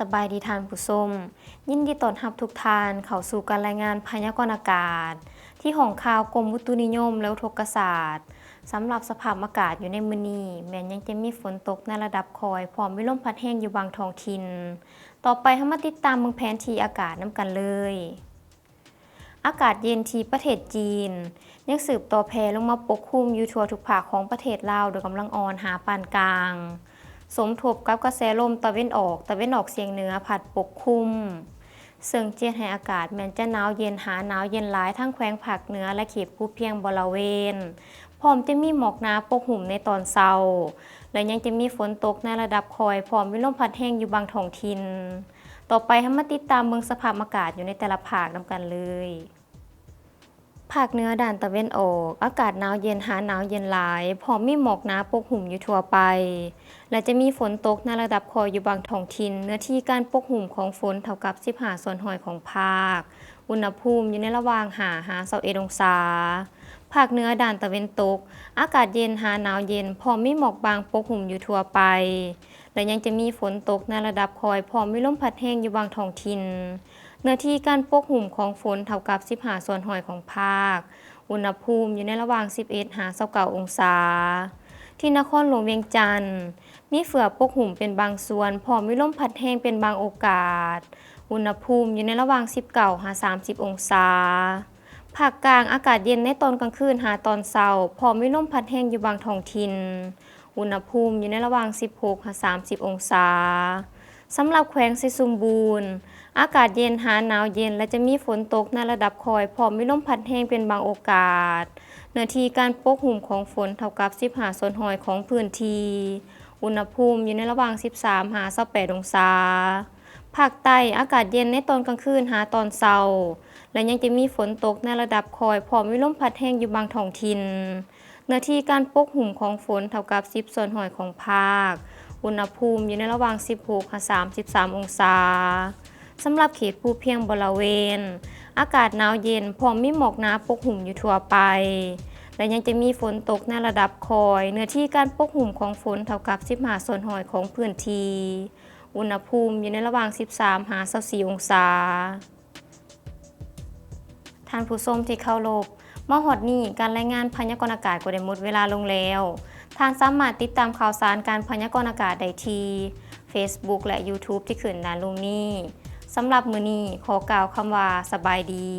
ສະບາຍດີທ່ານຜູ້ຊົມ, ຍິນດີຕ້ອນຮັບທຸກທ່ານເຂົ້າສູ່ການລາຍງານພະຍາກອນອາກາດ ທີ່ຫ້ອງຂ່າວກົມອຸຕຸນິຍົມ ແລະ ອຸທົກກະສາດ. ສຳລັບສະພາບອາກາດຢູ່ໃນມື້ນີ້ ແມ່ນຍັງຈະມີຝົນຕົກໃນລະດັບຄ່ອຍ ພ້ອມມີລົມພັດແຮງຢູ່ບາງທ້ອງຖິ່ນ. ຕໍ່ໄປເຮົາມາຕິດຕາມເບິ່ງແຜນທີ່ອາກາດນຳກັນເລີຍ. ອາກາດເຢັນທີ່ປະເທດຈີນ ຍັງສືບຕໍ່ແຜ່ລົງມາປົກຄຸມຢູ່ທົ່ວທຸກພາກຂອງປະເທດລາວ ໂດຍກຳລັງອ່ອນຫາປານກາງ, ສົມທົບກັບກະແສລົມຕາເວັນອອກ, ຕາເວັນອອກສຽງເໜືອພັດປົກຄຸມ, ເຊິ່ງຈະເຮັດໃຫ້ອາກາດແມ່ນຈະໜາວເຢັນຫາໜາວເຢັນຫຼາຍທັງແຂວງພາກເໜືອ ແລະ ເຂດພູພຽງບໍລະເວນ, ພ້ອມຈະມີໝອກໜາປົກຫຸ້ມໃນຕອນເຊົ້າ ແລະ ຍັງຈະມີຝົນຕົກໃນລະດັບຄ່ອຍ ພ້ອມມີລົມພັດແຮງຢູ່ບາງທ້ອງຖິ່ນ. ຕໍ່ໄປເຮົາມາຕິດຕາມເບິ່ງສະພາບອາກາດຢູ່ໃນແຕ່ລະພາກນຳກັນເລີຍ. ພາກເໜືອດ້ານຕາເວັນອອກ ອາກາດໜາວເຢັນຫາໜາວເຢັນຫຼາຍ, ພ້ອມມີໝອກໜາປົກຫຸ້ມຢູ່ທົ່ວໄປ ແລະ ຈະມີຝົນຕົກໃນລະດັບຄ່ອຍຢູ່ບາງທ້ອງຖິ່ນ, ເນື້ອທີ່ການປົກຫຸ້ມຂອງຝົນເທົ່າກັບສິບຫ້າສ່ວນຮ້ອຍຂອງພາກ, ອຸນຫະພູມຢູ່ໃນລະຫວ່າງຫ້າຫາຊາວເອັດອົງສາ. ພາກເໜືອດ້ານຕາເວັນຕົກ ອາກາດເຢັນຫາໜາວເຢັນ, ພ້ອມມີໝອກບາງປົກຫຸ້ມຢູ່ທົ່ວໄປ ແລະ ຍັງຈະມີຝົນຕົກໃນລະດັບຄ່ອຍ ພ້ອມມີລົມພັດແຮງຢູ່ບາງທ້ອງຖິ່ນ, ເນື້ອທີ່ການປົກຫຸ້ມຂອງຝົນເທົ່າກັບສິບຫ້າສ່ວນຮ້ອຍຂອງພາກ, ອຸນຫະພູມຢູ່ໃນລະຫວ່າງສິບເອັດຫາຊາວເກົ້າອົງສາ. ທີ່ນະຄອນຫຼວງວຽງຈັນ ມີເຝືອປົກຫຸ້ມເປັນບາງສ່ວນ, ພ້ອມມີລົມພັດແຮງເປັນບາງໂອກາດ, ອຸນຫະພູມຢູ່ໃນລະຫວ່າງສິບເກົ້າຫາສາມສິບອົງສາ. ພາກກາງ ອາກາດເຢັນໃນຕອນກາງຄືນຫາຕອນເຊົ້າ, ພ້ອມມີລົມພັດແຮງຢູ່ບາງທ້ອງຖິ່ນ, ອຸນຫະພູມຢູ່ໃນລະຫວ່າງສິບຫົກຫາສາມສິບອົງສາ. ສຳລັບແຂວງໄຊສົມບູນ ອາກາດເຢັນຫາໜາວເຢັນ ແລະ ຈະມີຝົນຕົກໃນລະດັບຄ່ອຍ ພ້ອມມີລົມພັດແຮງເປັນບາງໂອກາດ, ເນື້ອທີ່ການປົກຫຸ້ມຂອງຝົນເທົ່າກັບສິບຫ້າສ່ວນຮ້ອຍຂອງພື້ນທີ່, ອຸນຫະພູມຢູ່ໃນລະຫວ່າງສິບສາມຫາຊາວແປດອົງສາ. ພາກໃຕ້ ອາກາດເຢັນໃນຕອນກາງຄືນຫາຕອນເຊົ້າ ແລະ ຍັງຈະມີຝົນຕົກໃນລະດັບຄ່ອຍ ພ້ອມມີລົມພັດແຮງຢູ່ບາງທ້ອງຖິ່ນ, ເນື້ອທີ່ການປົກຫຸ້ມຂອງຝົນເທົ່າກັບສິບສ່ວນຮ້ອຍຂອງພາກ, ອຸນຫະພູມຢູ່ໃນລະຫວ່າງສິບຫົກຫາສາມສິບສາມອົງສາ. ສຳລັບເຂດພູພຽງບໍລະເວນ ອາກາດໜາວເຢັນ ພ້ອມມີໝອກໜາປົກຫຸ້ມຢູ່ທົ່ວໄປ ແລະ ຍັງຈະມີຝົນຕົກໃນລະດັບຄ່ອຍ, ເນື້ອທີ່ການປົກຫຸ້ມຂອງຝົນເທົ່າກັບສິບຫ້າສ່ວນຮ້ອຍຂອງພື້ນທີ່, ອຸນຫະພູມຢູ່ໃນລະຫວ່າງສິບສາມຫາຊາວສີ່ອົງສາ. ທ່ານຜູ້ຊົມທີ່ເຄົາລົບ, ມາຮອດນີ້ ການລາຍງານພະຍາກອນອາກາດກໍໄດ້ໝົດເວລາລົງແລ້ວ. ທ່ານສາມາດຕິດຕາມຂ່າວສານການພະຍາກອນອາກາດໄດ້ທີ່ Facebook ແລະ YouTube ທີ່ຂຶ້ນດ້ານລຸ່ມນີ້. ສຳລັບມື້ນີ້ ຂໍກ່າວຄຳວ່າ ສະບາຍດີ.